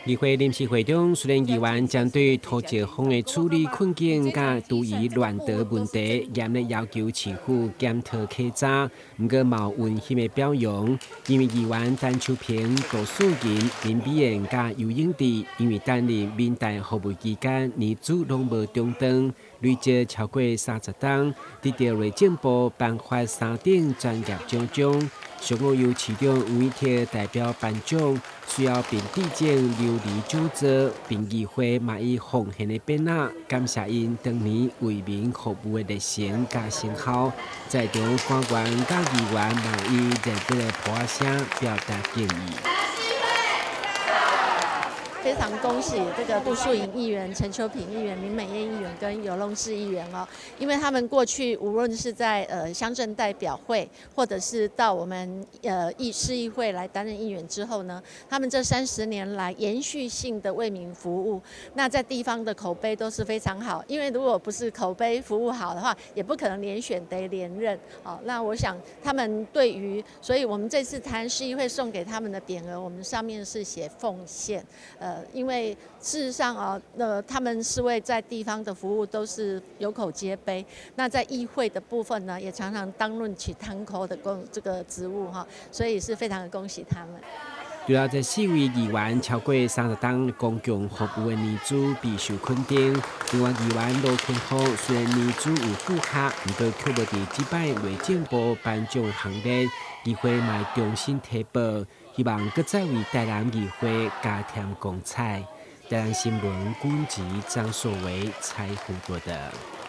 議會臨時會中，雖然議員針對土石方的處理困境佮廚餘亂倒問題，嚴厲要求市府檢討稽查，毋過嘛有溫馨的表揚，因為議員陳秋萍、杜素銀、林美燕佮游泳池，因為擔任民代服務期間，年資攏無中斷，累積超過30冬，得著內政部頒發三等專業獎章。上午由市長黃偉哲代表頒獎，隨後並致贈琉璃獎座，並議會嘛以奉獻的匾額感謝𪜶當年為民服務的熱誠佮成效。在場官員佮議員嘛以熱烈的噗仔聲表達敬意。非常恭喜這個杜素瑩議員、陳秋萍議員、林美燕議員跟游龍志議員哦，因為他們過去無論是在鄉鎮代表會，或者是到我們市議會來擔任議員之後呢，他們這30年來延續性的為民服務，那在地方的口碑都是非常好。因為如果不是口碑服務好的話，也不可能連選得連任。哦，那我想他們對於，所以我們這次台南市議會送給他們的匾額，我們上面是寫奉獻，因為事實上啊，他們是為在地方的服務都是有口皆碑。那在議會的部分呢，也常常擔任起窗口的工這個職務哈，所以是非常的恭喜他們。除了這四位議員超過30冬公共服務的年資備受肯定，另外議員羅坤福雖然年資有符合，毋過卻無佇這擺內政部頒獎行列，議會嘛重新提報，希望閣再為台南議會加添光彩。台南新聞軍籍張碩維採訪報道。